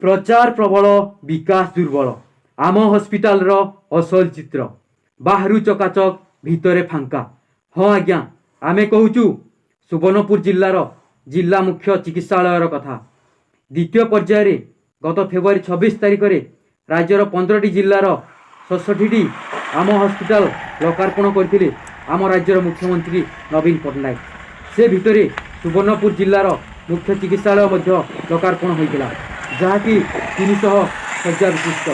ପ୍ରଚାର ପ୍ରବଳ, ବିକାଶ ଦୁର୍ବଳ। ଆମ ହସ୍ପିଟାଲର ଅସଲ ଚିତ୍ର। ବାହାରୁ ଚକାଚକ, ଭିତରେ ଫାଙ୍କା। ହଁ ଆଜ୍ଞା, ଆମେ କହୁଛୁ ସୁବର୍ଣ୍ଣପୁର ଜିଲ୍ଲାର ଜିଲ୍ଲା ମୁଖ୍ୟ ଚିକିତ୍ସାଳୟର କଥା। ଦ୍ୱିତୀୟ ପର୍ଯ୍ୟାୟରେ ଗତ ଫେବୃଆରୀ 26 ତାରିଖରେ ରାଜ୍ୟର 15ଟି ଜିଲ୍ଲାର 67ଟି ଆମ ହସ୍ପିଟାଲ ଲୋକାର୍ପଣ କରିଥିଲେ ଆମ ରାଜ୍ୟର ମୁଖ୍ୟମନ୍ତ୍ରୀ ନବୀନ ପଟ୍ଟନାୟକ। ସେ ଭିତରେ ସୁବର୍ଣ୍ଣପୁର ଜିଲ୍ଲାର ମୁଖ୍ୟ ଚିକିତ୍ସାଳୟ ମଧ୍ୟ ଲୋକାର୍ପଣ ହୋଇଥିଲା, ଯାହାକି 300 ଶଯ୍ୟା ବିଶିଷ୍ଟ।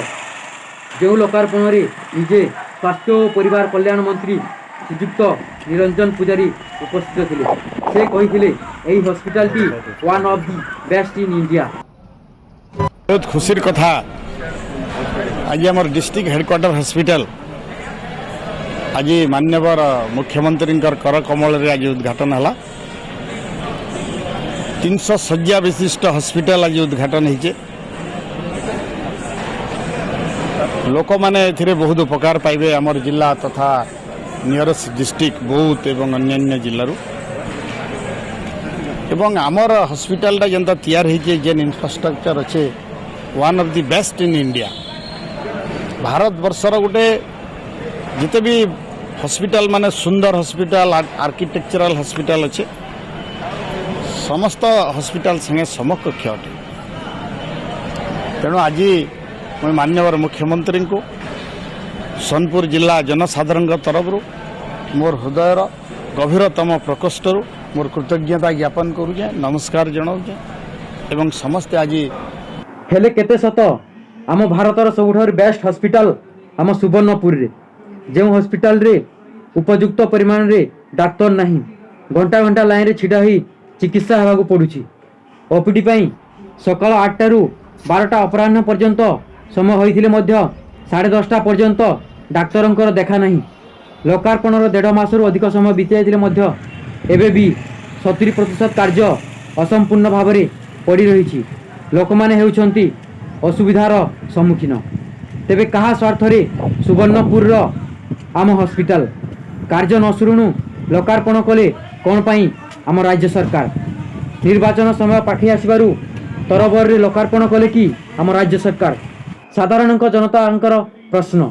ଯେଉଁ ଲୋକାର୍ପଣରେ ନିଜେ ସ୍ୱାସ୍ଥ୍ୟ ଓ ପରିବାର କଲ୍ୟାଣ ମନ୍ତ୍ରୀ ଶ୍ରୀଯୁକ୍ତ ନିରଞ୍ଜନ ପୂଜାରୀ ଉପସ୍ଥିତ ଥିଲେ। ସେ କହିଥିଲେ, ଏହି ହସ୍ପିଟାଲଟି one of the best in India। ବହୁତ ଖୁସିର କଥା, ଆଜି ଆମର ଡିଷ୍ଟ୍ରିକ୍ଟ ହେଡ଼କ୍ୱାର୍ଟର ହସ୍ପିଟାଲ ଆଜି ମାନ୍ୟବର ମୁଖ୍ୟମନ୍ତ୍ରୀଙ୍କର କର କମଳରେ ଆଜି ଉଦ୍ଘାଟନ ହେଲା। 300 ଶଯ୍ୟା ବିଶିଷ୍ଟ ହସ୍ପିଟାଲ ଆଜି ଉଦ୍ଘାଟନ ହେଇଛେ। ଲୋକମାନେ ଏଥିରେ ବହୁତ ଉପକାର ପାଇବେ, ଆମର ଜିଲ୍ଲା ତଥା ନିୟରେଷ୍ଟ ଡିଷ୍ଟ୍ରିକ୍ଟ ବୌଦ୍ଧ ଏବଂ ଅନ୍ୟାନ୍ୟ ଜିଲ୍ଲାରୁ। ଏବଂ ଆମର ହସ୍ପିଟାଲଟା ଯେନ୍ତା ତିଆରି ହେଇଛେ, ଯେନ୍ ଇନଫ୍ରାଷ୍ଟ୍ରକ୍ଚର ଅଛେ, one of the best in India। ଭାରତବର୍ଷର ଗୋଟେ ଯେତେ ବି ହସ୍ପିଟାଲ ମାନେ ସୁନ୍ଦର ହସ୍ପିଟାଲ, ଆର୍କିଟେକ୍ଚରାଲ ହସ୍ପିଟାଲ ଅଛେ, ସମସ୍ତ ହସ୍ପିଟାଲ ସାଙ୍ଗେ ସମକକ୍ଷ ଅଟେ। ତେଣୁ ଆଜି ମୁଇଁ ମାନ୍ୟବର ମୁଖ୍ୟମନ୍ତ୍ରୀଙ୍କୁ ସୋନପୁର ଜିଲ୍ଲା ଜନସାଧାରଣଙ୍କ ତରଫରୁ ମୋର ହୃଦୟର ଗଭୀରତମ ପ୍ରକୋଷ୍ଠରୁ ମୋର କୃତଜ୍ଞତା ଜ୍ଞାପନ କରୁଛେ, ନମସ୍କାର ଜଣାଉଛେ ଏବଂ ସମସ୍ତେ ଆଜି ହେଲେ କେତେ ସତ? ଆମ ଭାରତର ସବୁଠାରୁ ବେଷ୍ଟ ହସ୍ପିଟାଲ ଆମ ସୁବର୍ଣ୍ଣପୁରରେ, ଯେଉଁ ହସ୍ପିଟାଲରେ ଉପଯୁକ୍ତ ପରିମାଣରେ ଡାକ୍ତର ନାହିଁ, ଘଣ୍ଟା ଘଣ୍ଟା ଲାଇନରେ ଛିଡ଼ା ହୋଇ ଚିକିତ୍ସା ହେବାକୁ ପଡ଼ୁଛି। ଓପିଡି ପାଇଁ ସକାଳ 8ଟାରୁ 12ଟା ଅପରାହ୍ନ ପର୍ଯ୍ୟନ୍ତ ସମୟ ହୋଇଥିଲେ ମଧ୍ୟ 10:30 ପର୍ଯ୍ୟନ୍ତ ଡାକ୍ତରଙ୍କର ଦେଖା ନାହିଁ। ଲୋକାର୍ପଣର ଦେଢ଼ ମାସରୁ ଅଧିକ ସମୟ ବିତି ଯାଇଥିଲେ ମଧ୍ୟ ଏବେ ବି 70% କାର୍ଯ୍ୟ ଅସମ୍ପୂର୍ଣ୍ଣ ଭାବରେ ପଡ଼ି ରହିଛି। ଲୋକମାନେ ହେଉଛନ୍ତି ଅସୁବିଧାର ସମ୍ମୁଖୀନ। ତେବେ କାହା ସ୍ୱାର୍ଥରେ ସୁବର୍ଣ୍ଣପୁରର ଆମ ହସ୍ପିଟାଲ କାର୍ଯ୍ୟ ନ ସରୁଣୁ ଲୋକାର୍ପଣ କଲେ କ'ଣ ପାଇଁ ଆମ ରାଜ୍ୟ ସରକାର? ନିର୍ବାଚନ ସମୟ ପାଖେଇ ଆସିବାରୁ ତରବରରେ ଲୋକାର୍ପଣ କଲେ କି ଆମ ରାଜ୍ୟ ସରକାର? ସାଧାରଣଙ୍କ ଜନତାଙ୍କର ପ୍ରଶ୍ନ।